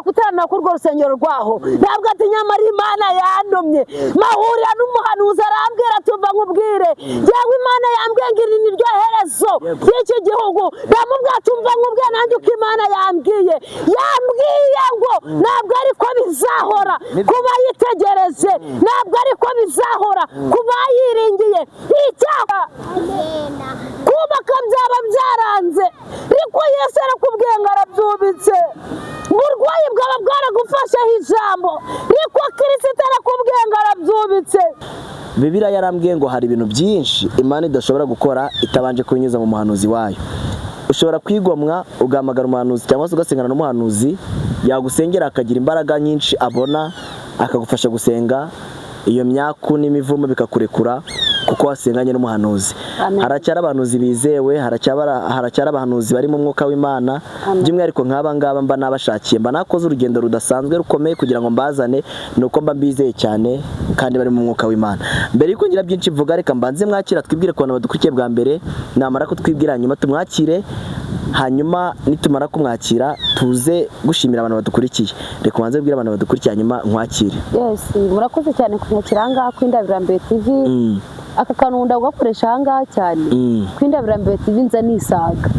guteranira kuri urwo rusengero rwaho. Ntabwo ati nyamara Imana yantumye, mahurira n'umuhanuzi, arambwira, "Tumva nkubwire, yewe, Imana yambwiye ngo iri ni ryo herezo ry'iki gihugu." Ndamubwira, "Tumva nkubwire nanjye uko Imana yambwiye. Yambwiye ngo ntabwo ariko bizahora kuba yitegereje, ntabwo ariko bizahora kuba yiringiye. Icyaha kubaka byaba byaranze, ariko Yesu arakubwiye ngo arabyubitse. Uburwayi bwaba bwaragufasheho ijambo, ariko Kirisito arakubwiye ngo arabyubitse." Bibiliya yarambwiye ngo hari ibintu byinshi Imana idashobora gukora itabanje kubinyuza mu muhanuzi wayo. Ushobora kwigomwa ugahamagara umuhanuzi cyangwa se ugasengana n'umuhanuzi, yagusengera akagira imbaraga nyinshi abona, akagufasha gusenga, iyo myaku n'imivumo bikakurekura kuko wasenganye n'umuhanuzi. Amen. Haracyari abahanuzi bizewe, haracyari abahanuzi bari mu mwuka w'Imana. By'umwihariko nk'aba ngaba mba nabashakiye, mba nakoze urugendo rudasanzwe rukomeye kugira ngo mbazane, ni uko mba mbizeye cyane kandi bari mu mwuka w'Imana. Mbere y'uko ngira byinshi mvuga, reka mbanze mwakira, twibwire ku bantu badukurikiye bwa mbere. Namara kutwibwira, hanyuma tumwakire, hanyuma nitumara kumwakira tuze gushimira abantu badukurikiye. Reka ubanze ubwire abantu badukurikiye, hanyuma nkwakire. Yes, murakoze cyane kunyakira ahangaha ku Indabirambiwe TV. Aka kantu nkunda kugakoresha ahangaha cyane. Ku Indabirambiwe TV nza nisaga.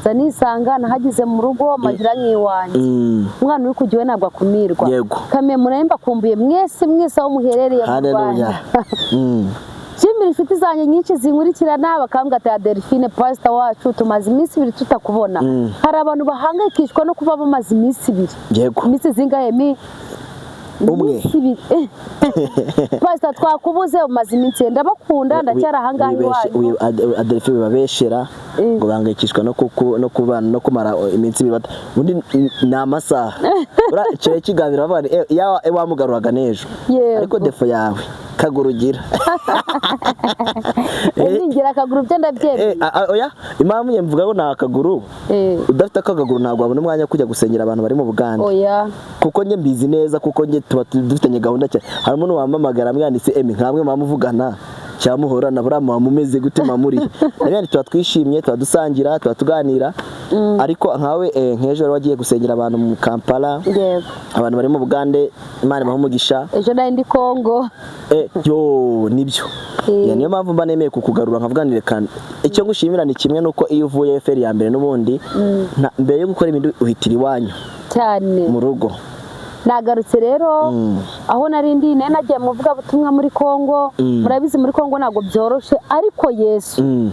Nza nisanga, nahageze mu rugo, magira nk'iwanjye. Umwana uri kujya iwe ntabwo akumirwa. Kame murabe, mbakumbuye mwese mwese aho muherereye mu Haleluya. Rwanda. Nshimira inshuti zanjye nyinshi zinkurikirana, bakambwira ati: "Adelphine, pasita wacu, tumaze iminsi 2 tutakubona." Hari abantu bahangayikishwa no kuba bamaze iminsi 2. Iminsi zingahe mi? Umwe. Iminsi 2. "Pasita, twakubuze, umaze iminsi." Ndabakunda, ndacyari ahangaha iwanyu. Adelphine, bibabeshera ngo bahangayikishwa no kubana no kumara iminsi 2, ubundi ni amasaha. Icyo kiganiro bavuga ni, wamugaruraga n'ejo. Ariko defo yawe kaguru ugira. Ningira akaguru byo ndabyemeye. Oya, impamvu njye mvuga ngo ni akaguru, udafite akaguru ntabwo wabona umwanya wo kujya gusengera abantu bari mu Bugande. Oya. Kuko njye mbizi neza, kuko njye tuba dufitanye gahunda cyane. Hari umuntu wampamagara, mwanditse emi nkamwe muvugana cyangwa muhorana, buriya muba mumeze gute, muba muri nabyo? Tuba twishimye, tuba dusangira, tuba tuganira. Ariko nkawe, nk'ejo wari wagiye gusengera abantu mu Kampala, abantu bari mu Bugande, Imana ibaha umugisha. Ejo nari ndi Kongo. Yo nibyo. Ya, niyo mpamvu mba nemeye kukugarura, nkavuga nti reka icyo ngushimira ni kimwe, nuko iyo uvuye feri ya mbere n'ubundi mbere yo gukora ibindi uhitira iwanyu Cyane. mu rugo. Nagarutse rero aho nari ndi, nari nagiye mu vugabutumwa muri Kongo. Murabizi, muri Kongo ntabwo byoroshe, ariko Yesu,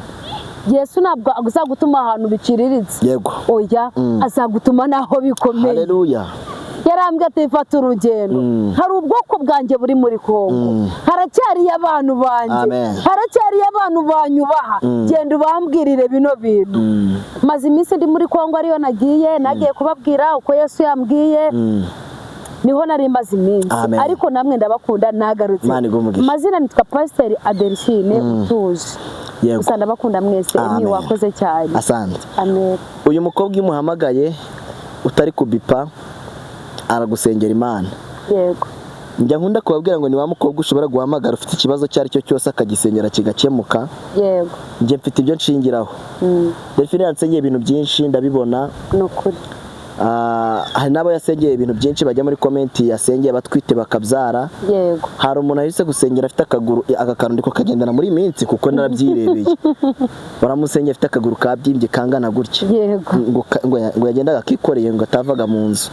Yesu ntabwo azagutuma ahantu biciriritse. Oya, azagutuma naho bikomeye. Haleluya. Yarambwiye ati: "Fata urugendo, hari ubwoko bwanjye buri muri Kongo, haracyariyo abantu banjye, Amen. haracyariyo abantu banyubaha, genda ubambwirire bino bintu." Maze iminsi ndi muri Kongo, ariyo nagiye kubabwira uko Yesu yambwiye. Niho nari maze iminsi. Amen. Ariko namwe ndabakunda, nagarutse. Imana iguhe umugisha. Amazina nitwa Pasiteri Adelphine Utuje. Gusa ndabakunda mwese. Emi, Amen. wakoze cyane. Asante. Amen. Uyu mukobwa iyo umuhamagaye utari kubipa, aragusengera Imana. Njya nkunda kubabwira ngo ni wa mukobwa ushobora guhamagara ufite ikibazo icyo ari cyo cyose, akagisengera kigakemuka. Njye mfite ibyo nshingiraho. Delphine yansengeye ibintu byinshi, ndabibona. Ni ukuri. Hari n'abo yasengeye ibintu byinshi, bajya muri comment, yasengeye abatwite bakabyara. Hari umuntu ahise gusengera afite akaguru, aka kantu ndiko kagendana muri iyi minsi kuko narabyirebeye, baramusengeye afite akaguru kabyimbye kangana gutya, ngo yagendaga akikoreye, ngo atavaga mu nzu.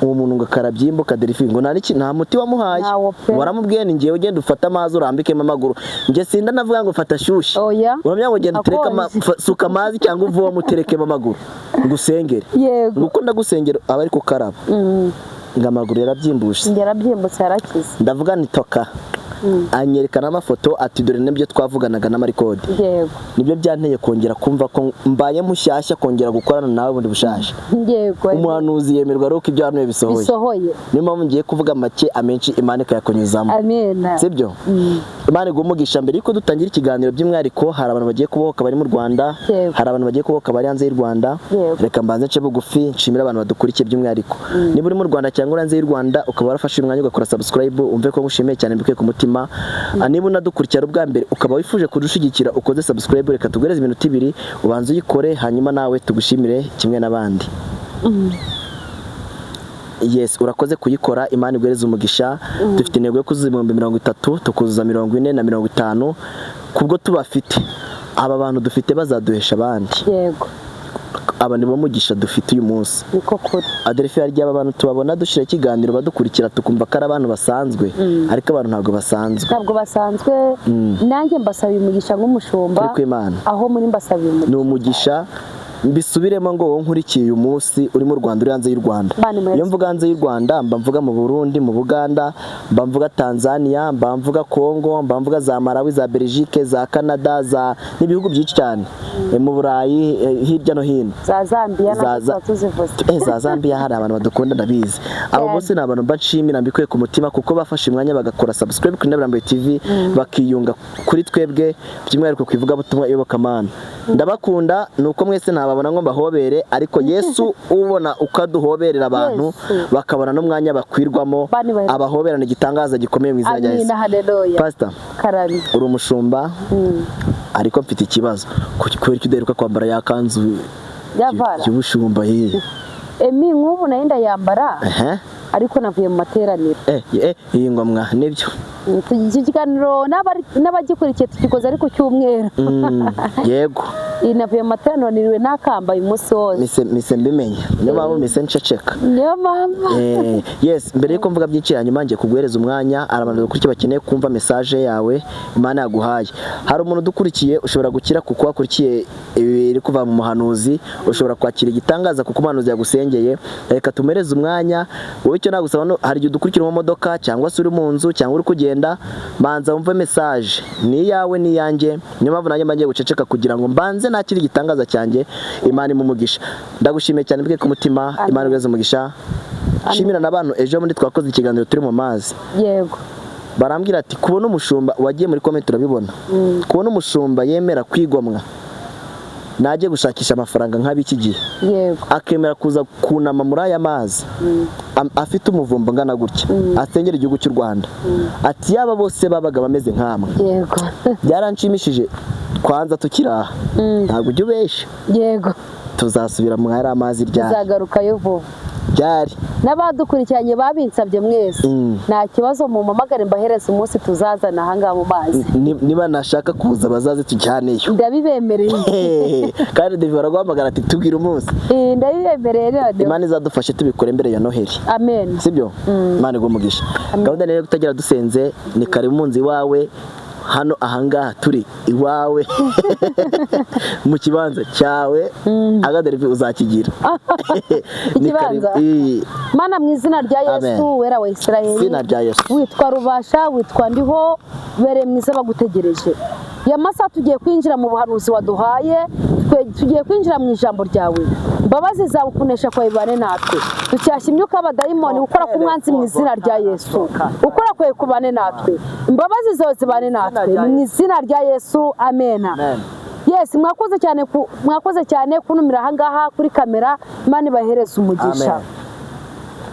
Uwo muntu ngo karabyimbuka, Delphine, ngo nta muti wamuhaye. Ntawo pe. Waramubwiye ni ngewe, ugenda ufate amazi urambikemo amaguru. Njye sinda navuga ngo fata shyushye. Oya. Uramenya ngo genda utereke Akonje. suka amazi cyangwa uvome uterekemo amaguru ngo usengere. Ngo uko ndagusengera aba ari kukaraba, ngo amaguru yarabyimbushe. Yarabyimbutse, yarakize. Ndavuga nti toka, anyereka n'amafoto ati: "Dore nibyo twavuganaga n'amarikodi." Nibyo byanteye kongera kumva ko mbaye mushyashya, kongera gukorana nawe bundi bushasha. Umuhanuzi yemerwa ari uko ibyo hanuye bisohoye. Bisohoye. Niyo mpamvu ngiye kuvuga make, amenshi Imana ikayakunyuzamo. Amen. Sibyo? Imana iguhe umugisha. Mbere yuko dutangira ikiganiro, by'umwihariko hari abantu bagiye kubohoka bari mu Rwanda, hari abantu bagiye kubohoka bari hanze y'u Rwanda. Reka mbanze nce bugufi nshimire abantu badukurikiye. By'umwihariko niba uri mu Rwanda cyangwa uri hanze y'u Rwanda, ukaba warafashe umwanya ugakora subscribe, umve ko ngushimiye cyane mbikuye ku mutima. Niba unadukurikira ari ubwa mbere, ukaba wifuje kudushyigikira ukoze subscribe, reka tuguhereze iminota 2 ubanze uyikore, hanyuma nawe tugushimire kimwe n'abandi. Yes, urakoze kuyikora. Imana iguhereze umugisha. Dufite intego yo kuzuza 30,000, tukuzuza 40 na 50, kubwo tubafite. Aba bantu dufite bazaduhesha abandi. Aba nibo mugisha dufite uyu munsi. Niko kuri. Adelphi, hari igihe aba bantu tubabona dushyira ikiganiro, badukurikira, tukumva ko ari abantu basanzwe, ariko abantu ntabwo basanzwe. Ntabwo basanzwe. Nanjye mbasabiye umugisha nk'umushumba. Kuri kw'Imana. Aho muri, mbasabiye umugisha. Ni umugisha. Mbisubiremo ngo wowe nkurikiye uyu munsi, uri mu Rwanda, uri hanze y'u Rwanda. Imana imuhe. Iyo mvuga hanze y'u Rwanda, mba mvuga mu Burundi, mu Buganda, mba mvuga Tanzania, mba mvuga Congo, mba mvuga za Malawi, za Belgique, za Canada, za n'ibihugu byinshi cyane. Mu Burayi, hirya no hino. Za Zambia nazo tuba tuzivuze. Za Zambia hari abantu badukunda, ndabizi. Abo bose ni abantu mba nshimira mbikuye ku mutima, kuko bafashe umwanya bagakora subscribe kuri Ndabirambiwe TV, bakiyunga kuri twebwe, by'umwihariko ku ivugabutumwa iyobokamana. Ndabakunda. Ni uko mwese ntababona ngo mbahobere, ariko Yesu ubona uko aduhoberera abantu, Yesu. bakabona n'umwanya bakwirwamo. Bani bahe- Abahoberana igitangaza gikomeye mu izina rya Yesu. Amina, haleluya. Pastor, Karami. uri umushumba, ariko mfite ikibazo. Kubera ko udaheruka kwambara ya kanzu Yavara. y'ubushumba ye? Emi, nk'ubu nayo ndayambara, Ehe. ariko navuye mu materaniro. Iyi ngomwa nibyo. Iki kiganiro n'abagikurikiye tukikoze ari ku cyumweru. Yego. Iyi, navuye mu materaniro, niriwe nakambaye umunsi wose. Mise mbimenya, niyo mpamvu mise nceceka. Niyo mpamvu. Yes, mbere yuko mvuga byinshi, hanyuma ngiye kuguhereza umwanya. Hari abantu badukurikiye bakeneye kumva message yawe Imana yaguhaye. Hari umuntu udukurikiye ushobora gukira kuko wakurikiye ibiri kuva mu muhanuzi, ushobora kwakira igitangaza kuko umuhanuzi yagusengeye. Reka tumuhereze umwanya. Wowe icyo nagusaba hari igihe udukurikira mu modoka, cyangwa se uri mu nzu, cyangwa uri kugenda, manza wumve message. Ni iyawe, ni iyanjye. Niyo mpamvu nanjye mba ngiye guceceka kugira ngo mbanze nakire igitangaza cyanjye. Imana imumugisha. Ndagushimiye cyane mbwe ku mutima. Imana iguhereze umugisha. Shimira n'abantu ejo bundi twakoze ikiganiro turi mu mazi, barambwira ati kubona umushumba wagiye muri comment, urabibona, kubona umushumba yemera kwigomwa, najye gushakisha amafaranga nk'ab'iki gihe, akemera kuza kunama muri aya mazi afite umuvumba ungana gutya, asengera igihugu cy'u Rwanda, ati yaba bose babaga bameze nkamwe. Byaranshimishije. Kwanza tukiri aha, ntabwo ujya ubeshya? Yego. Tuzasubira muri aya mazi ryari? Tuzagarukayo vuba. Ryari? N'abadukurikiranye babinsabye mwese, nta kibazo, mumamagare mbahereze umunsi tuzazana ahangaha mu mazi. Niba nashaka kuza, bazaze tujyaneyo. Ndabibemereye. Kandi David baraguhamagara ati tubwire umunsi. Ndabibemereye rero. Imana izadufashe tubikore mbere ya Noheli. Amen. Sibyo? Imana iguhe umugisha. Gahunda rero kutagira dusenze, ni karibu mu nzu iwawe. Hano ahangaha turi iwawe, mu kibanza cyawe. Agaderivi uzakigira. Ni karibu. Ikibanza? Mana, mu izina rya Amen. Yesu wera wa Isirayeli, Izina rya Yesu. witwa Rubasha, witwa Ndiho, bereye mwiza, bagutegereje ya masaha. Tugiye kwinjira mu buhanuzi waduhaye, tugiye kwinjira mu ijambo ryawe. Imbabazi zawe, kunesha kwawe bibane natwe. Ducyashya imyuka y'abadayimoni, gukora k'umwanzi mu izina rya Yesu, gukora kwawe kubane natwe, imbabazi zawe zibane natwe mu izina rya Yesu, amena. Amen. Yes, mwakoze cyane kuntumira ahangaha kuri kamera. Imana ibahereze umugisha. Amen.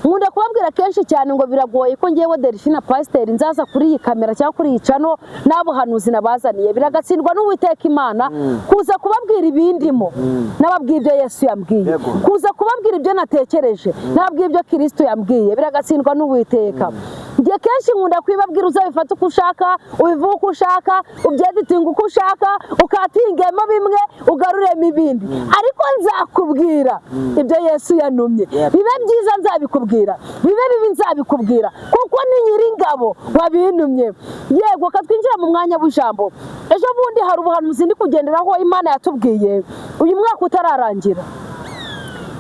Nkunda kubabwira kenshi cyane ngo biragoye ko ngewe Delphine Pasiteri nzaza kuri iyi kamera cyangwa kuri iyi channel n'abuhanuzi nabazaniye, biragatsindwa n'Uwiteka Imana. Kuza kubabwira ibindimo, nababwiye ibyo Yesu yambwiye. Kuza kubabwira ibyo natekereje, nababwiye ibyo Kirisito yambwiye, biragatsindwa n'Uwiteka. Njye kenshi nkunda kubibabwira, uzabifata uko ushaka, ubivuge uko ushaka, ubyeditinga uko ushaka, ukatingemo bimwe, ugaruremo ibindi, ariko nzakubwira ibyo Yesu yantumye. Bibe byiza nzabikubwira, bibe bibi nzabikubwira, kuko ni Nyiringabo wabintumye. Yego, katwinjira mu mwanya w'ijambo. Ejo bundi hari ubuhanuzi ndi kugenderaho Imana yatubwiye uyu mwaka utararangira.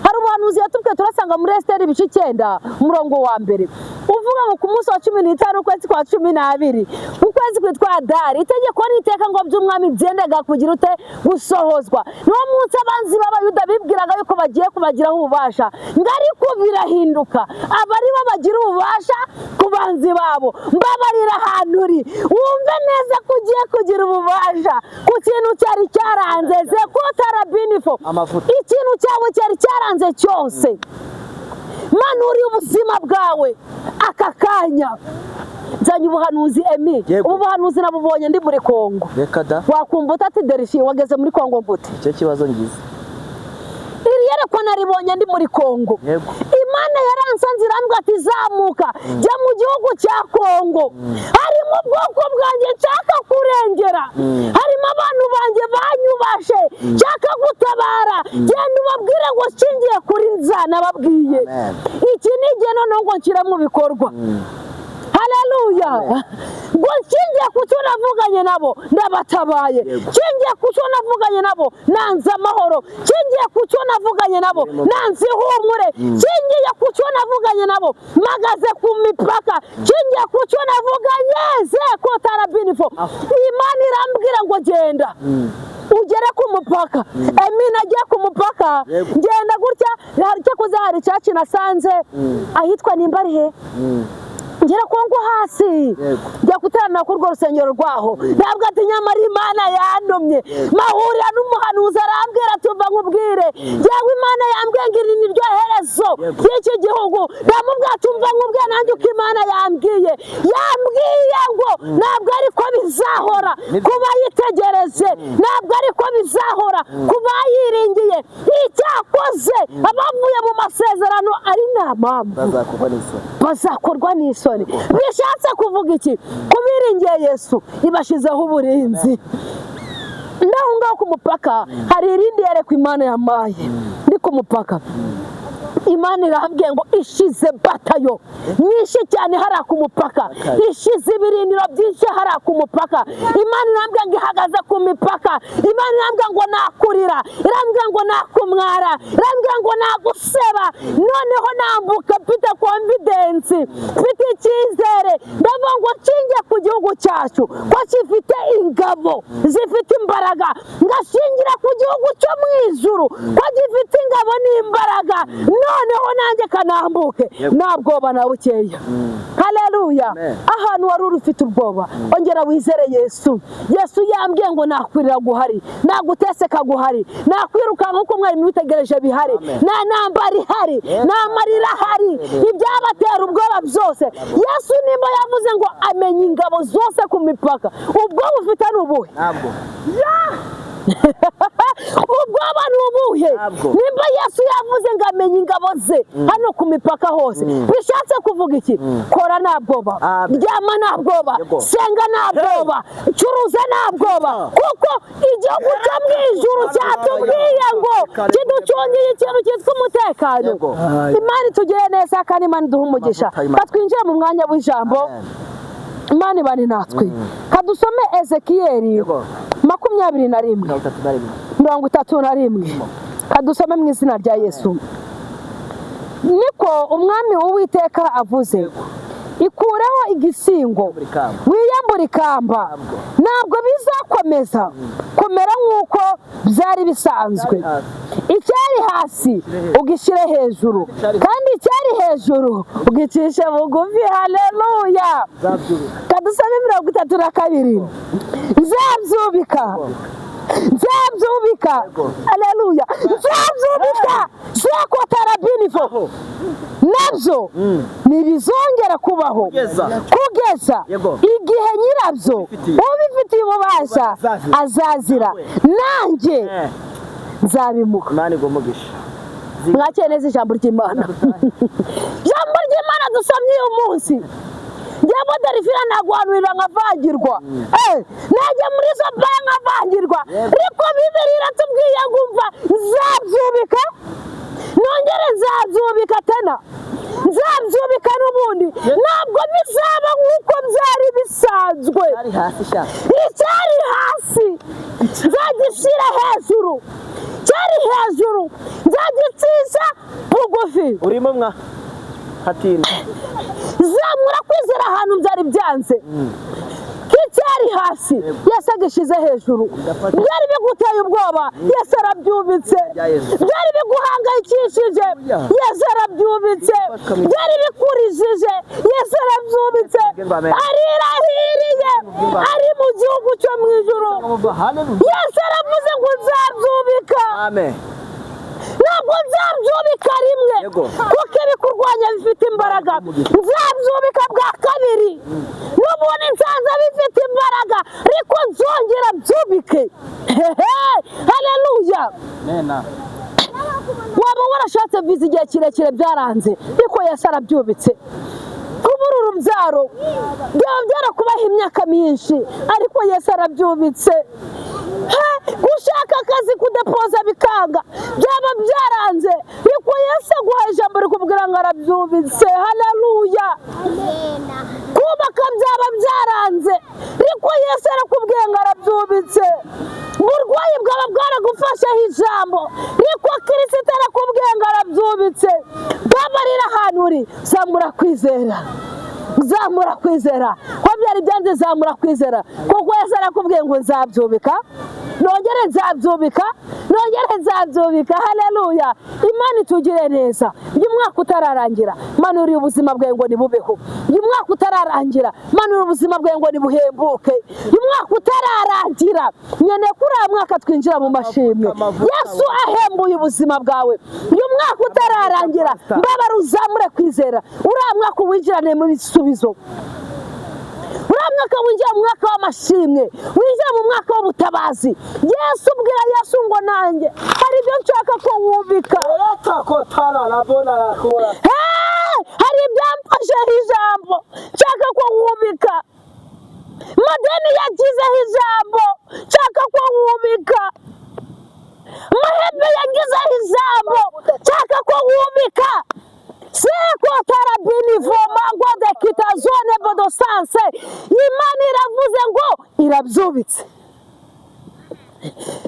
Hari ubuhanuzi yatubwiye, turasanga muri Esiteri ibice 9, umurongo wa mbere, uvuga ngo ku munsi wa 15, ukwezi kwa 12, ukwezi kwitwa Adari, itegeko n'iteka ngo by'umwami byendaga kugira ute? Gusohozwa. Niwo munsi abanzi b'Abayuda bibwiraga yuko bagiye kubagiraho ububasha, ngo ariko birahinduka, aba ari bo bagira ububasha ku banzi babo. Mbabarira, ahantu uri wumve neza ko ugiye kugira ububasha ku kintu cyari cyaranze zekotarabinifo. Amavuta. Ikintu cyawe cyari cyaranze cyose, manuriye ubuzima bwawe aka kanya. Nzanye ubuhanuzi, Emi. Ubu buhanuzi nabubonye ndi muri Kongo. Reka da! Wakumva utati Derifi wageze muri Kongo gute? Icyo kibazo ngize. Iri yerekwa naribonye ndi muri Kongo. Imana yaranse. yansanze irambwira ati zamuka jya mu gihugu cya Kongo, harimo ubwoko bwanjye nshaka kurengera, harimo abantu banjye banyubashe nshaka gutabara, genda ubabwire ngo nshingiye kuri nza nababwiye. Amen. Iki ni igihe noneho ngo nshyire mu bikorwa. Haleluya! Ngo nshingiye ku cyo navuganye nabo ndabatabaye, nshingiye ku cyo navuganye nabo nanze amahoro, nshingiye ku cyo navuganye nabo nanze ihumure, nshingiye ku cyo navuganye nabo mpagaze ku mipaka, nshingiye ku cyo navuganye zeko tarabinifo. Imana irambwira ngo genda ugere ku mupaka. Emina agiye ku mupaka, ngenda gutya, cyakoze hari icaci nasanze ahitwa Nimbarihe, ngera Kongo hasi, njya guterana kuri urwo rusengero rwaho. Ntabwo ati nyamara Imana yantumye, mahurira n'umuhanuzi arambwira tumva nkubwire, yewe Imana yambwiye ngo iri ni ryo herezo ry'iki gihugu. Ndamubwira tumva nkubwire nanjye uko Imana yambwiye, yambwiye ngo ntabwo ariko bizahora kuba yitegereje, ntabwo ariko bizahora kuba yiringiye. Icyakoze abavuye mu masezerano ari nta mpamvu bazakorwa n'isoni, bazakorwa n'isoni. Bishatse kuvuga iki? Kubiringiye Yesu ibashyizeho uburinzi. Ndaho ngaho ku mupaka hari irindi yerekwa Imana yamaye ndi ku mupaka. Imana irambwiye ngo ishize batayo nyinshi cyane hariya ku mupaka, ishize ibirindiro byinshi hariya ku mupaka. Imana irambwiye ngo ihagaze ku mipaka. Imana irambwiye ngo nakurira, irambwiye ngo nakumwara, irambwiye ngo naguseba. Noneho nambuka mfite confidence, mfite icyizere, ndavuga ngo nshingiye ku gihugu cyacu ko gifite ingabo zifite imbaraga, ngashingira ku gihugu cyo mu ijuru ko gifite ingabo n'imbaraga, noneho nanjye kanambuke nta bwoba na bukeya. Haleluya! Ahantu wari uri ufite ubwoba, ongera wizere Yesu. Yesu yambwiye ngo nakwirira guhari, naguteseka guhari, nakwirukanka nk'uko mwari mwitegereje bihari, nta ntambara ihari, nta marira ahari, ibyabatera ubwoba byose. Yesu nimba yavuze ngo amenya ingabo zose ku mipaka, ubwoba ufite ni ubuhe? Ntabwo. Ubwoba ni ubuhe? Ntabwo. Nimba Yesu yavuze ngo amenye ingabo ze hano ku mipaka hose, bishatse kuvuga iki? Kora nta bwoba, Amen. ryama nta bwoba, Yego. senga nta bwoba, curuza nta bwoba, kuko igihugu cyo mu ijuru cyatubwiye ngo kiducungiye ikintu cyitwa umutekano. Yego. Imana itugire neza kandi Imana iduhe umugisha. Amavuta y'Imana. Katwinjire mu mwanya w'ijambo. Amen. Imana ibane natwe. Kadusome Ezekiyeli Yego. 21, 31. 31. Kadusome mu izina rya Yesu. Niko Umwami Uwiteka avuze: ikureho igisingo, Wiyambure ikamba. Wiyambure ikamba, ntabwo bizakomeza kumera nk'uko byari bisanzwe. Icyari hasi ugishyire hejuru, kandi icyari hejuru ugicishe bugufi. Haleluya! Nzabyubika. Kadusome 32. Nzabyubika, nzabyubika. Haleluya! Nzabyubika zekotarabinifo, nabyo ntibizongera kubaho Kugeza. kugeza Yego. igihe nyirabyo Ubifitiye. ubifitiye ububasha Azazira. azazira, nanjye nzabimuha. Imana iguhe umugisha. Mwakire neza ijambo ry'Imana. Ijambo ry'Imana dusomye uyu munsi, njyewe Delphine naguhanurira nkavangirwa, najya muri izo baya nkavangirwa, ariko Bibiliya iratubwiye ngo umva, nzabyubika, nongere nzabyubika tena, nzabyubika n'ubundi, ntabwo bizaba nk'uko byari bisanzwe. Ari hasi sha. Icyari hasi nzagishyira hejuru, cyari hejuru nzagicisha bugufi. Urimo mwa hatinda. Zamura kwizera ahantu byari byanze, k'icyari hasi Yesu agishyize hejuru. Byari biguteye ubwoba, Yesu arabyubitse. Byari biguhangayikishije, Yesu arabyubitse. Byari bikurijije, Yesu arabyubitse. Arirahiriye ari mu gihugu cyo mu ijuru. Haleluya. Yesu aravuze ngo nzabyubika. Amen. Ntabwo nzabyubika rimwe, Yego. kuko ibikurwanya bifite imbaraga. Nzabyubika bwa kabiri, n'ubundi nsanze bifite imbaraga, ariko nzongera byubike. Hehe, haleluya! Nena. Waba warashatse viza igihe kirekire byaranze, ariko Yesu arabyubitse. Kubura urubyaro byaba byarakubaho imyaka myinshi, ariko Yesu arabyubitse. Gushaka akazi kudepoza bikanga, byaba byaranze, ariko Yesu aguha ijambo rikubwira ngo arabyubitse. Haleluya! Kubaka byaba byaranze, ariko Yesu arakubwiye ngo arabyubitse. Uburwayi bwaba bwaragufasheho ijambo, ariko Kirisito arakubwiye ngo arabyubitse. Babarira ahantu uri, zamura kwizera, zamura kwizera. Ko byari byanze, zamura kwizera, kuko Yesu arakubwiye ngo nzabyubika, nongere nzabyubika, nongere nzabyubika. Haleluya! Imana itugire neza. Uyu mwaka utararangira, manura ubuzima bwawe ngo nibubeho. Uyu mwaka utararangira, manura ubuzima bwawe ngo nibuhembuke. Uyu mwaka utararangira, nkeneye ko uriya mwaka twinjira mu mashimwe. Yesu ahembuye ubuzima bwawe. Uyu mwaka utararangira, mbabara uzamure kwizera. Uriya mwaka uwinjirane mu bisubizo. Uriya mwaka winjira mu mwaka w'amashimwe, winjira mu mwaka w'ubutabazi. Yesu, ubwira Yesu ngo nanjye hari ibyo nshaka ko wubika. Hey! Hari ibyamfasheho ijambo nshaka ko wubika. Madeni yagizeho ijambo nshaka ko wubika. Mahembe yagizeho ijambo nshaka ko wubika. Seko tarabini vomangwa de kitazone bodosanse. Imana iravuze ngo irabyubitse.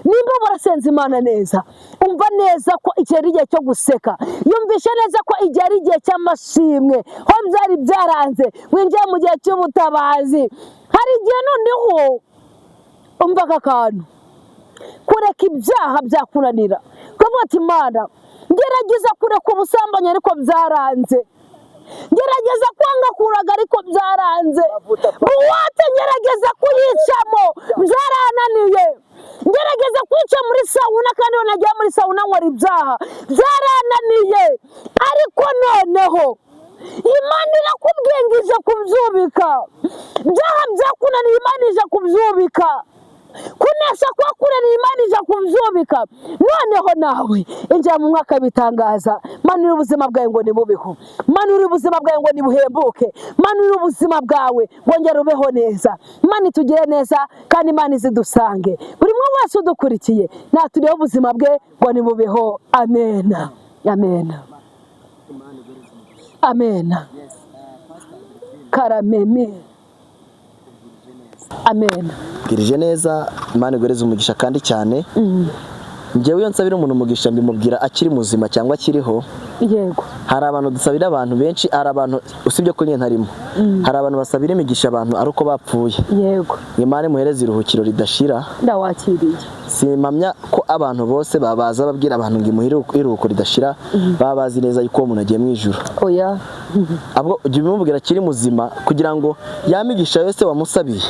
Nimba murasenze Imana neza, umva neza ko iki ari igihe cyo guseka. Yumvishe neza ko igihe ari igihe cy'amashimwe. Ho byari byaranze, winjiye mu gihe cy'ubutabazi. Hari igihe noneho umva aka kantu, kureka ibyaha byakunanira, ukavuga ati: "Imana, ngerageza kureka ubusambanyi ariko byaranze, ngerageza kwanga kuraga ariko byaranze, boîte ngerageza kuyicamo byarananiye, ngerageza kwica muri sauna kandi iyo nagiye muri sauna nkora ibyaha byarananiye." Ariko noneho Imana irakubwiye ngo ije kubyubika. Ibyaha byakunaniye, Imana ije kubyubika. Kunesha kwakunaniye, Imana ije kubyubika. Noneho nawe injira mu mwaka w'ibitangaza. Manura ubuzima bwawe ngo nibubeho, manura ubuzima bwawe ngo nibuhembuke, manura ubuzima bwawe wongere ubeho neza. Imana itugire neza kandi Imana izidusange. Buri umwe wese udukurikiye natureho ubuzima bwe ngo nibubeho. Amena, amena, amena. Karamemi, amena. Bwirije neza. Imana iguhereze umugisha kandi cyane. Njyewe iyo nsabira umuntu umugisha, mbimubwira akiri muzima cyangwa akiriho. Hari abantu dusabira, abantu benshi, hari abantu, usibye ko nyine ntarimo, hari abantu basabira imigisha abantu ari uko bapfuye. Imana imuhereze iruhukiro ridashira. Ndawakiriye. Simpamya ko abantu bose babaza babwira abantu ngo imuhe iruhuko ridashira baba bazi neza yuko uwo muntu agiye mu ijuru. Oya. Ahubwo ujya ubimubwira akiri muzima kugira ngo ya migisha yose wamusabiye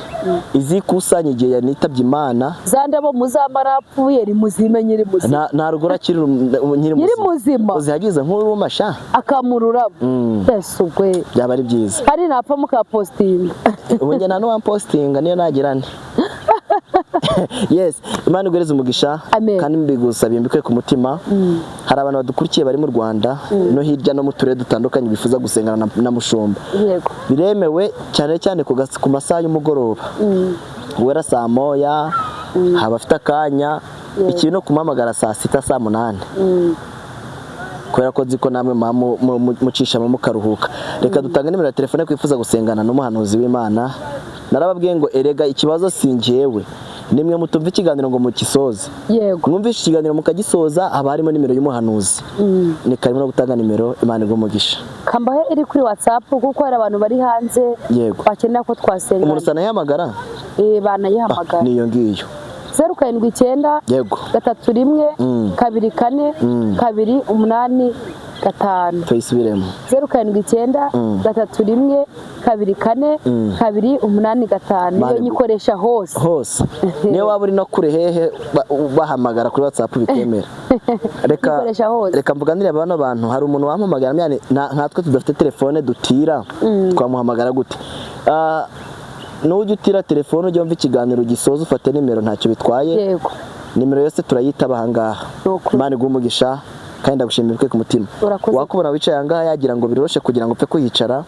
izikusanye igihe yanitabye Imana. Za ndabo muzamara apfuye, rimuzime nyiri muzima. Nta rugore akiri nyiri nyiri muzima. Uzihagize nk'urumasha akamururabo. Yesu gwe! Byaba ari byiza. Hari napfa mukapositinga. Ubu njye nta n'uwampositinga niyo nagira nte. Yes, Imana iguhereze umugisha. Amen. Kandi mbigusabiye mbikuye ku mutima. Hari abantu badukurikiye bari mu Rwanda no hirya no mu turere dutandukanye bifuza gusengana na mushumba. Biremewe cyane cyane ku masaha y'umugoroba, guhera saa 1, haba afite akanya. Ikintu no kumuhamagara saa 6, saa 8, kubera ko nzi ko namwe muba mucishamo mukaruhuka. Reka dutange nimero ya telefone kwifuza gusengana n'umuhanuzi w'Imana. Narababwiye ngo erega ikibazo si njyewe, nimwe mutumva ikiganiro ngo mugisoze. Mwumvishe ikiganiro mukagisoza, haba harimo nimero y'umuhanuzi. Ni karimo no gutanga nimero. Imana iguhe umugisha. Kambahe iri kuri WhatsApp, kuko hari abantu bari hanze bakenera ko twasengana. Umuntu usanayihamagara. Banayihamagara. Niyo ngiyo. 079 31 24 285. Tuyisubiremo. 079 31 24 285. Niyo nyikoresha hose. Hose, niyo waba uri no kure hehe, bahamagara kuri WhatsApp bikemera. Reka Nyikoresha hose. Reka mvuganire bano bantu. Hari umuntu wampamagara myane nkatwe tudafite telefone dutira, twamuhamagara gute? Nujya utira telefone, ujye wumva ikiganiro ugisoza ufate nimero, ntacyo bitwaye. Nimero yose turayitaba ahangaha. Ni ukuri. Imana iguhe umugisha. Kandi ndagushimira bikuye ku mutima. Urakoze. Wakubona wicaye aha ngaha yagira ngo biroroshe kugira ngo upfe kuhicara.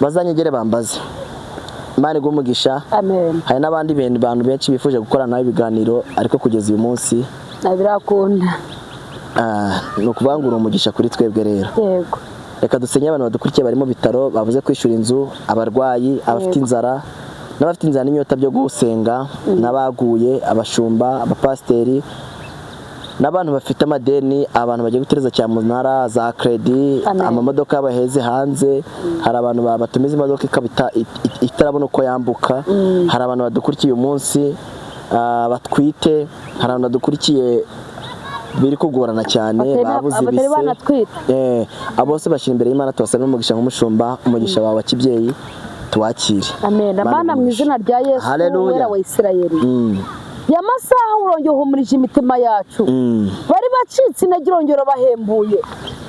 Bazanyegere bambaze. Imana iguhe umugisha. Amen. Hari n'abandi bantu benshi bifuje gukorana nawe ibiganiro, ariko kugeza uyu munsi Ntabirakunda. Ni ukuvuga ngo uri umugisha kuri twebwe rero. Yego. Reka dusenye abantu badukurikiye bari mu bitaro, babuze kwishyura inzu, abarwayi, abafite inzara n'abafite inzara n'inyota byo gusenga, n'abaguye, abashumba, abapasiteri, n'abantu bafite amadeni, abantu bagiye gutereza cyamunara za kredi, Amen. amamodoka baheze hanze. Hari abantu batumiza imodoka ikaba itarabona uko yambuka. Hari abantu badukurikiye uyu munsi batwite, hari abantu badukurikiye biri kugorana cyane, babuze Abatari ibise. banatwite. Abo bose bashyira imbere y'Imana, tubasabire umugisha nk'umushumba, umugisha wawe wa kibyeyi tuwakire. Amen. Mana, mu umugisha. izina rya Yesu, Hallelujah. wera wa Isirayeli, ya masaha urongera uhumurije imitima yacu. Bari bacitse intege, urongera bahembuye.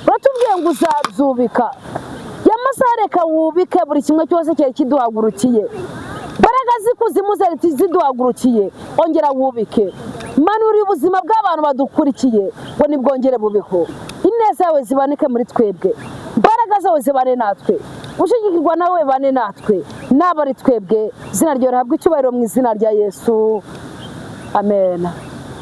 Uratubwiye ngo uzabyubika. Ya masaha reka wubike buri kimwe cyose cyari kiduhagurukiye. Mbaraga z'ikuzimu zari ziduhagurukiye, ongera wubike. Manura ubuzima bw'abantu badukurikiye ngo nibwongere bubeho. Ineza yawe ziboneke muri twebwe, imbaraga zawe zibane natwe, gushyigikirwa nawe bane natwe, naba ari twebwe. Izina ryawe rihabwe icyubahiro mu izina rya Yesu, amen.